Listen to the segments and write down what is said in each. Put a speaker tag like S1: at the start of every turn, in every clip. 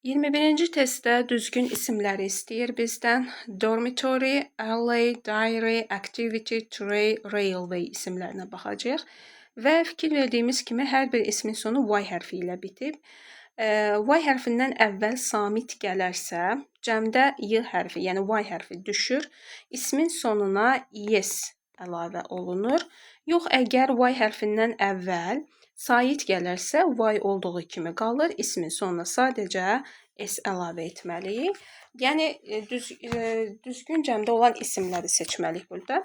S1: 21-ci testdə düzgün isimləri istəyir bizdən. Dormitory, alley, diary, activity, tray, railway isimlərinə baxacağıq. Və fikir verdiyimiz kimi hər bir ismin sonu Y hərfi ilə bitib. Y hərfindən əvvəl samit gələrsə, cəmdə Y hərfi, yəni Y hərfi düşür. İsmin sonuna yes əlavə olunur. Yox, əgər Y hərfindən əvvəl sait gələrsə, Y olduğu kimi qalır. İsmin sonuna sadəcə S əlavə etməliyik. Yəni düzgün cəmdə olan isimləri seçməliyik burada.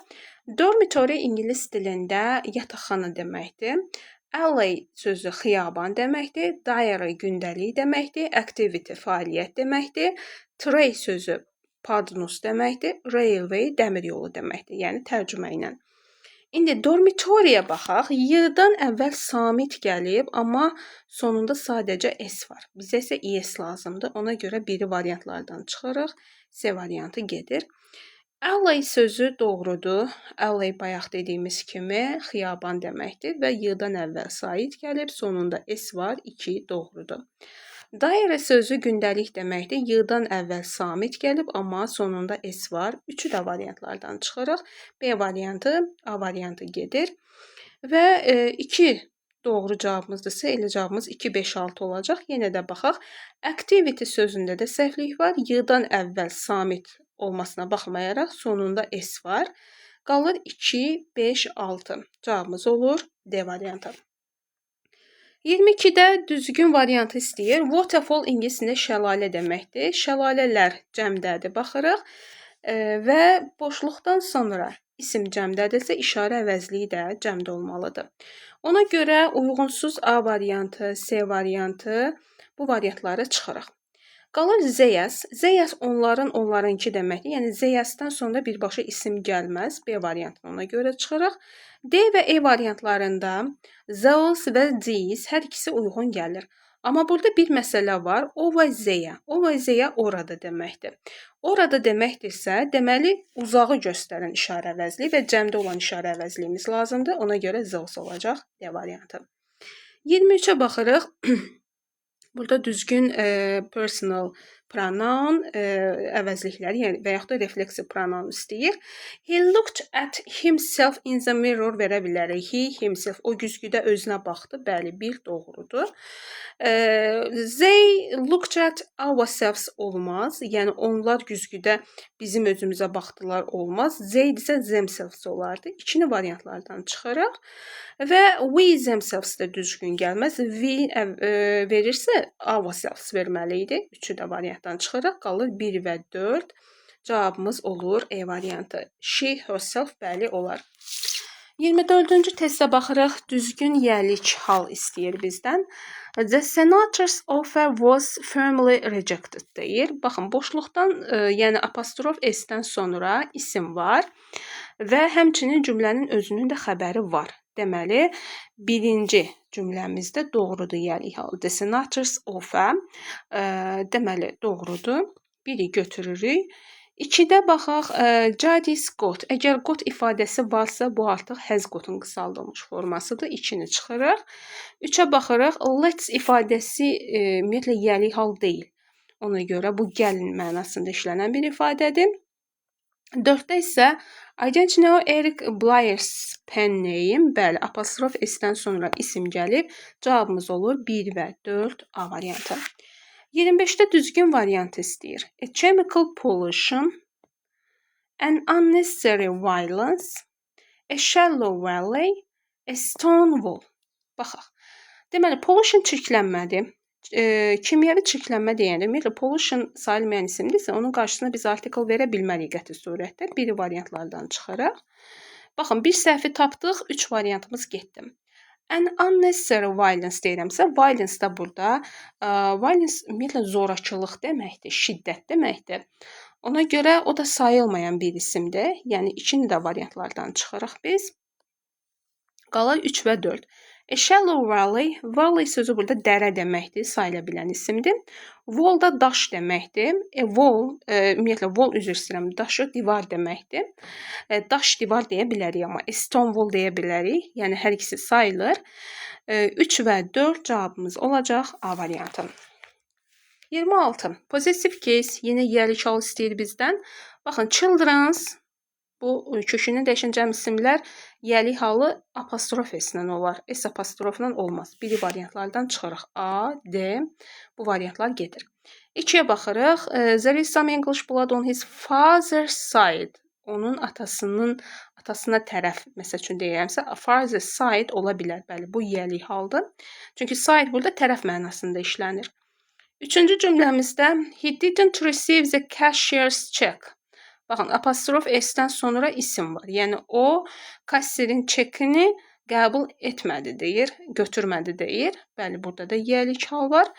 S1: Dormitory ingilis dilində yataqxana deməkdir. Alley sözü xiyaban deməkdir. Diary gündəlik deməkdir. Activity fəaliyyət deməkdir. Tray sözü padnus deməkdir. Railway dəmir yolu deməkdir. Yəni tərcümə ilə. İndi dormitoryyə baxaq. Y-dan əvvəl samit gəlib, amma sonunda sadəcə S var. Bizə isə ES lazımdır. Ona görə biri variantlardan çıxırıq. C variantı gedir. Alley sözü doğrudur. Alley bayaq dediyimiz kimi xiyaban deməkdir və Y-dan əvvəl sait gəlib, sonunda S var, 2 doğrudur. Diary sözü gündəlik deməkdir. Y-dan əvvəl samit gəlib, amma sonunda S var. Üçü də variantlardan çıxırıq. B variantı, A variantı gedir. Və 2 doğru cavabımızdırsa, elə cavabımız 2, 5, 6 olacaq. Yenə də baxaq. Activity sözündə də səhvlik var. Y-dan əvvəl samit olmasına baxmayaraq sonunda S var. Qalır 2, 5, 6. Cavabımız olur D variantı. 22-də düzgün variantı istəyir. Waterfall ingilis dilində şəlalə deməkdir. Şəlalələr cəmdədir, baxırıq. Və boşluqdan sonra isim cəmdədirsə, işarə əvəzliyi də cəmdə olmalıdır. Ona görə uyğunsuz A variantı, C variantı, bu variantları çıxırıq. Qalır theirs. Theirs onların, onlarınki deməkdir. Yəni theirsdən sonra birbaşa isim gəlməz. B variantını ona görə çıxırıq. D və E variantlarında those və these hər ikisi uyğun gəlir. Amma burada bir məsələ var. Over there. Over there orada deməkdir. Orada deməkdirsə, deməli uzağı göstərən işarə əvəzliyi və cəmdə olan işarə əvəzliyimiz lazımdır. Ona görə those olacaq D variantı. 23-ə baxırıq. Burada düzgün personal pronoun əvəzlikləri, yəni və yaxud da reflexive pronoun istəyir. He looked at himself in the mirror verə bilərik. He himself, o güzgüdə özünə baxdı. Bəli, bir doğrudur. They looked at ourselves olmaz. Yəni onlar güzgüdə bizim özümüzə baxdılar olmaz. They isə themselves olardı. İkini variantlardan çıxırıq. Və we themselves də düzgün gəlməz. We verirsə ourselves verməli idi. Üçü də variantdan çıxırıq. Qalır 1 və 4. Cavabımız olur E variantı. She herself, bəli, olar. 24-cü testə baxırıq. Düzgün yəlik hal istəyir bizdən. The senator's offer was firmly rejected deyir. Baxın, boşluqdan, yəni apostrof s-dən sonra isim var və həmçinin cümlənin özünün də xəbəri var. Deməli, birinci cümləmizdə doğrudur yəlik hal. The senator's offer, deməli, doğrudur. Biri götürürük. İkidə baxaq, Jadis got. Əgər got ifadəsi varsa, bu artıq has gotun qısaldılmış formasıdır. İkini çıxırıq. Üçə baxırıq. Let's ifadəsi ümumiyyətlə yəlik hal deyil. Ona görə bu gəlin mənasında işlənən bir ifadədir. Dörddə isə I don't know Eric Blair's pen name. Bəli, apostrof s-dən sonra isim gəlib. Cavabımız olur 1 və 4, A variantı. 25-də düzgün variantı istəyir. A chemical pollution, an unnecessary violence, a shallow valley, a stone wall. Baxaq. Deməli, pollution çirklənmədir. Kimyəvi çirklənmə deyəndə, ümumiyyətlə pollution sayılmayan isimdirsə, onun qarşısına biz article verə bilmərik qəti surətdə. Biri variantlardan çıxırıq. Baxın, bir səhvi tapdıq, 3 variantımız getdi. An unnecessary violence deyirəmsə, violence da burada, violence ümumiyyətlə zorakılıq deməkdir, şiddət deməkdir. Ona görə o da sayılmayan bir isimdir. Yəni ikini də variantlardan çıxırıq biz. Qalır 3 və 4. A shallow valley, valley sözü burada dərə deməkdir, sayıla bilən isimdir. Wall da daş deməkdir. A wall, ümumiyyətlə wall, üzr istəyirəm, daşı divar deməkdir. Daş divar deyə bilərik, amma a stone wall deyə bilərik. Yəni hər ikisi sayılır. 3 və 4 cavabımız olacaq A variantı. 26. Possessive case yenə yiyəlik hal istəyir bizdən. Baxın, children's, bu kökündən dəyişən cəm isimlər yiyəlik halı apostrof S-lə olar. S apostrofla olmaz. Biri variantlardan çıxırıq. A, D, bu variantlar gedir. 2-yə baxırıq. There is some English blood on his father's side. Onun atasına tərəf, məsəl üçün deyirəmsə, father's side ola bilər. Bəli, bu yiyəlik haldır. Çünki side burada tərəf mənasında işlənir. Üçüncü cümləmizdə he didn't receive the cashier's check. Baxın, apostrof S-dən sonra isim var. Yəni o kassirin çekini qəbul etmədi deyir, götürmədi deyir. Bəli, burada da yiyəlik hal var.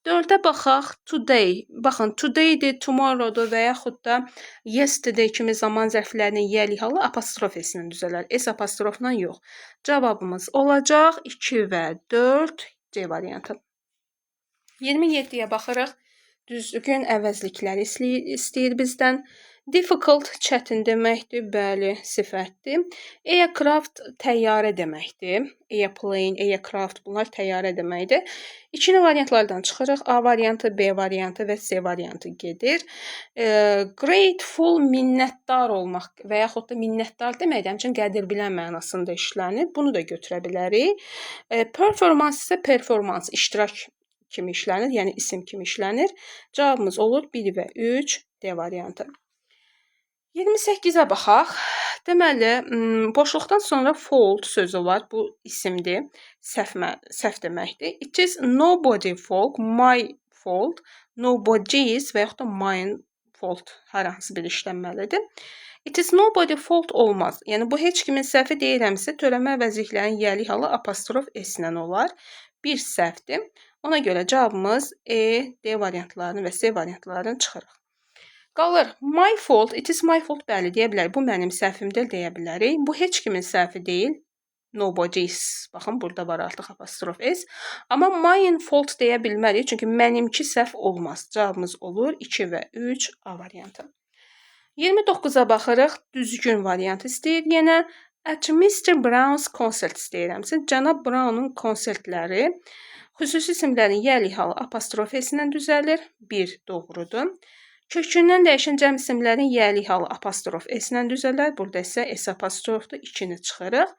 S1: Dördə baxaq. Today. Baxın, today'dir, tomorrow'dur və yaxud da yesterday kimi zaman zərflərinin yiyəlik halı apostrof S-ilə düzələr. S apostrofla yox. Cavabımız olacaq 2 və 4, C variantı. 27-yə baxırıq. Düzgün əvəzlikləri istəyir bizdən. Difficult çətin deməkdir, bəli, sifətdir. Aircraft təyyarə deməkdir. Airplane, aircraft, bunlar təyyarə deməkdir. İkili variantlardan çıxırıq. A variantı, B variantı və C variantı gedir. Grateful minnətdar olmaq və yaxud da minnətdar deməkdir, həmçinin qədir bilən mənasında işlənir. Bunu da götürə bilərik. Performance isə performans, iştirak kimi işlənir, yəni isim kimi işlənir. Cavabımız olur 1 və 3, D variantı. 28-ə baxaq. Deməli, boşluqdan sonra fault sözü var. Bu isimdir. Səhv deməkdir. It is nobody fault, my fault, nobody's və yaxud da mine fault, hər hansı bir işlənməlidir. It is nobody fault olmaz. Yəni bu heç kimin səhvi deyirəmsə, törəmə əvəzliklərin yiyəlik halı apostrof S-ilə olar. Bir səhvdir. Ona görə cavabımız E, D variantlarını və C variantlarını çıxırıq. Qalır my fault, it is my fault, bəli, deyə bilərik. Bu mənim səhvimdir deyə bilərik. Bu heç kimin səhvi deyil. Nobody's. Baxın, burada var artıq apostrof S. Amma mine fault deyə bilmərik. Çünki mənimki səhv olmaz. Cavabımız olur 2 və 3, A variantı. 29-a baxırıq. Düzgün variant istəyir yenə. At Mr. Brown's concert istəyirəmsə, cənab Brown'un konsertləri xüsusi isimlərin yiyəlik halı apostrof S-ilə düzəlir. 1 doğrudur. Kökündən dəyişən cəm isimlərin yiyəlik halı apostrof S-ilə düzələr. Burada isə S apostrofdur. 2-ni çıxırıq.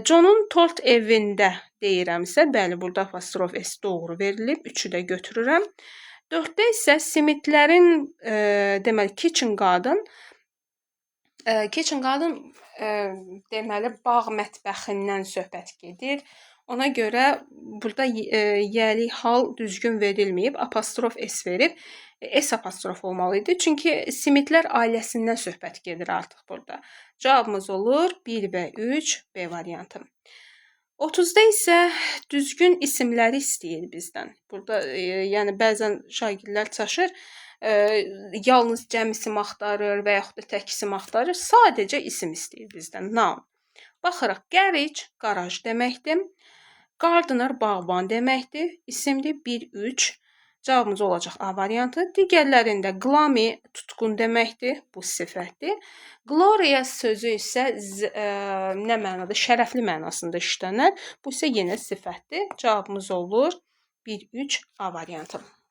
S1: John'un tort evində deyirəmsə, bəli, burada apostrof S doğru verilib. 3-ü də götürürəm. 4-də isə simitlərin, deməli, kitchen garden, kitchen garden, deməli, bağ mətbəxindən söhbət gedir. Ona görə burada yiyəlik hal düzgün verilməyib, apostrof S verib. S apostrof olmalı idi. Çünki simitlər ailəsindən söhbət gedir artıq burada. Cavabımız olur 1 və 3, B variantı. 30-da isə düzgün isimləri istəyir bizdən. Burada yəni bəzən şagirdlər çaşır, yalnız cəm isim axtarır və yaxud da tək isim axtarır. Sadəcə isim istəyir bizdən. Noun. Baxırıq, garage qaraj deməkdir. Gardener bağban deməkdir. İsimdir 1 3. Cavabımız olacaq A variantı. Digərlərində gloomy tutqun deməkdir. Bu sifətdir. Glorious sözü isə nə mənada? Şərəfli mənasında işlənər. Bu isə yenə sifətdir. Cavabımız olur 1 3, A variantı.